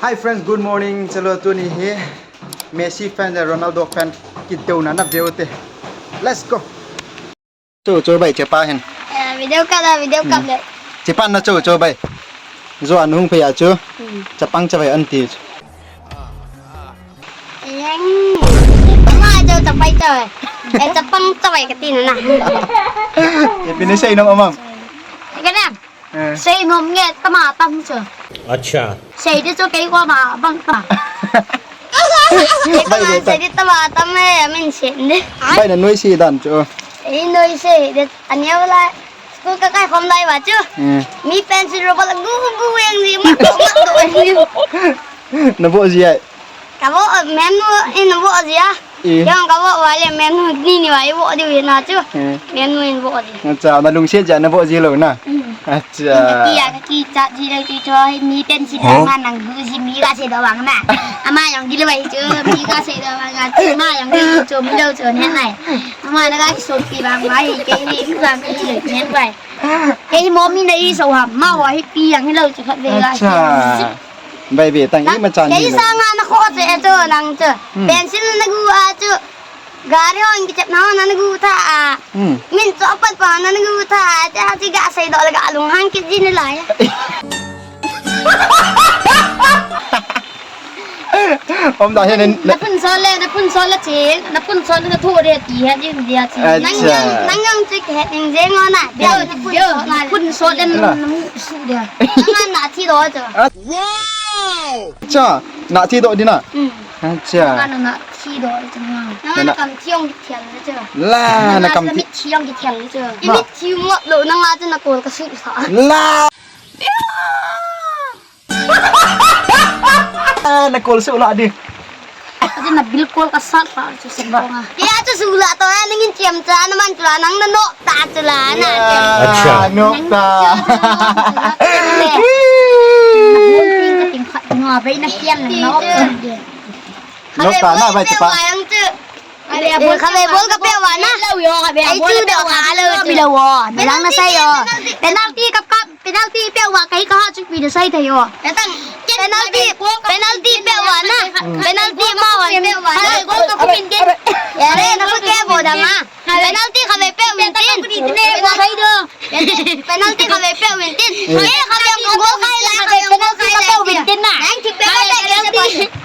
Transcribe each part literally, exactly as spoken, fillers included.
Hi friends, good morning. Chalo, tuni hi Messi fan le Ronaldo fan kideuna na veu te. Let's go. Cho cho bai, chepa hin. Eh, video kap la, video kap le. Chepa na cho cho bai. Jo an hung phe ya chu. Hmm. Chapang cha bai an ti chu. Yang. Ma cho chapai cha bai. Eh, chapang cha bai kati na na. Chepi ni sei nom amam. Ka na. Eh. Sei nom nge tama tam chu. Acha. Sei de chu kei ko ma bang ta. Kei ko ma sei de tama tam e, min sei de. Bai na noi sei dan chu. Ei noi sei de, ania wala. School ka kai khom lai wa chu. Hmm. Mi pencil rubber la gu gu yang ji ma ma do yang ji. Na bo ji ai. Ka bo, eh, mem nu in bo ji a. Eh. Yang ka bo wa le mem nu ni ni wa i bo di wi na chu. Eh. Mem nu in bo ji. Acha, na lungset ja na bo ji lou na. Hmm. Acha. Ka ki ya, ka ki cha ji le chu chu mi pencil ma nang gu ji mi ka sei do wang na. Ama yang di le wai chu mi ka sei do wang a. Ma yang di chu mi lou chu ne nai. Ama na ka so pi bang wai ke ni bang ki le ne wai. Kei hi momi na i so ham, ma wa hi pi yang hi lo chu khat ve ga. Acha. Bai ve tang i ma chan. Kei hi sa nga na kho che e chu nang chu. Hmm. Pencil na gu a chu. Gari hon ki chep na hon na gu tha a. Hmm. Min chu apat pa na gu tha a. Cha chi ga sei do le ga lung hang ki ji ni lai. Om da hen. Na phun sol le, na phun sol le che, na phun sol le na tho de ti he jing dia che. Acha. Nang yang, nang yang che ke he ning je ngo na. Dia na phun sol na. Phun sol le na mu su dia. Nang na thi do cho. Wow! Acha, na thi do di na. Hmm. Acha. Nang na thi do cho na. Nang na kam thi ong ki thiam cho. La, na kam thi. Thi ong ki thiam cho. Ki mi thi mo lo nang a cho na kol ka su sa. La. Ah, na kol su la di. Ati na bilkol ka sat pa chu sen ko nga. Ya chu su la to na ngin chiam cha na man chu la nang na no ta chu la na. Acha. Ah, no ta. Ka ting khat no bai na pian na no. No ta na bai chu pa. Khabe bol ka pe wa na. Ai chu do kha lo chu. Bilawo. Bilang na sai yo. Penalty kap kap. Penalty pe wa kai ka ha chu pi de sai thei yo. Penalty, penalty pe wa na. Penalty ma wa pe wa na. Gol ka pu min tin. Ya re na ko ke bo da ma. Penalty khabe pe min tin. Penalty khabe pe min tin. Ke khabe ko gol khai la khabe penalty ka pe min tin na. Nang thi pe ka pe ke se pa.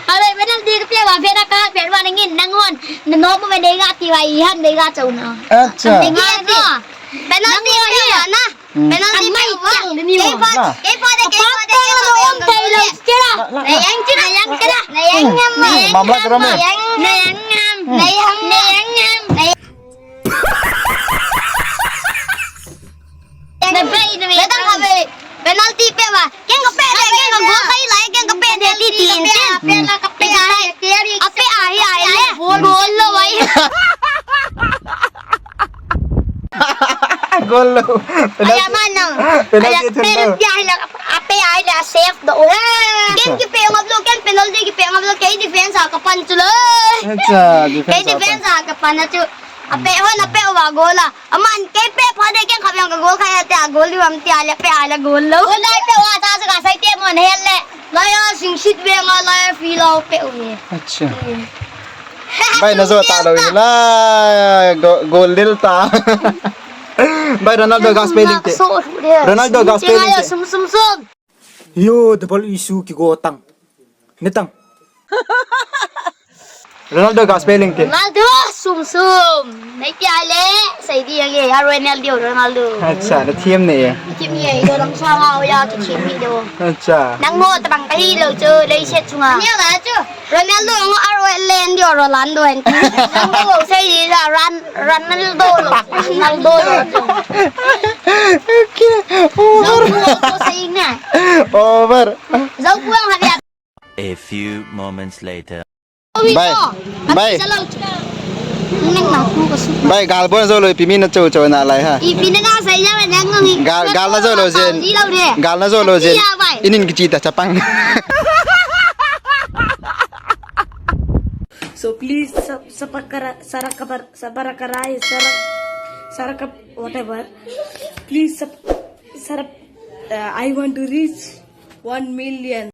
Khabe penalty ka pe wa pe na ka pe wa na ngin nang hon. Na no mo me de ga ti wa i han de ga chau na. Acha. De ga no. Penalty pe wa na. Hmm. Penalty pe wa. Kei pa, kei pa de, kei pa de, kei pa de, kei pa de. Na yang chira, na yang chira. Na yang ngam. Mamla karo me. Na yang ngam. Na yang, na yang ngam. Na bai, na bai. Penalty pe wa. Keng ka pe de, keng ka gol khai lai, keng ka pe de ti ti tin. Pe la ka pe ai, ape ai ai le. Gol lo wai. Gol lo. Aya mano. Penalty ai la, ape ai la save do. Keng ki pe ngap lo, keng penalty ki pe ngap lo, kei defense a ka pan chu lo. Acha, defense a ka pan. Kei defense a ka pan chu. Ape ho na pe wa gol a. Aman kei pe pha de keng khap yang ka gol khai te a gol liu am ti a le pe a le gol lo. Gol lai pe wa ta sa ka sai te mon hel le. Lai a sing sit ve nga lai a fi lau pe u he. Acha. Bai na jo ta lo la go-, gol dil ta. Bai Ronaldo ga spelling te. Ronaldo ga spelling te. Sum sum sum. Yo, double issue ki go tang. Ni tang. Ronaldo ga spelling te. Ronaldo, sum sum. Nai pia le, sai di yang ye, ya Ronaldo, Ronaldo. Acha, na thiam ne ye. Thiam ye, yo lang sa ma ya ki thiam ni do. Acha. Nang mo ta bang ka hi lo chu, lei set chunga. Ni la chu. Ronaldo ngo R O L N D O Rolando en. Nang mo sai di la Ran-, Ronaldo lo. Ronaldo lo. Okay. Over. Zau ko sai na. Over. Zau ko ang habia. A few moments later. Bai. Bai. Nang na ku ka su. Bai, gal bon zo lo, ipi mi na cho cho na lai ha. Ipi na nga sai ya na ngang. Gal, gal na zo lo zen. Gal na zo lo zen. Inin kichi ta chapang. So please sub-, subscribe, sarakap, sabarakarai, sarak, sarakap, whatever. Please sub-, sarap, uh, I want to reach one million.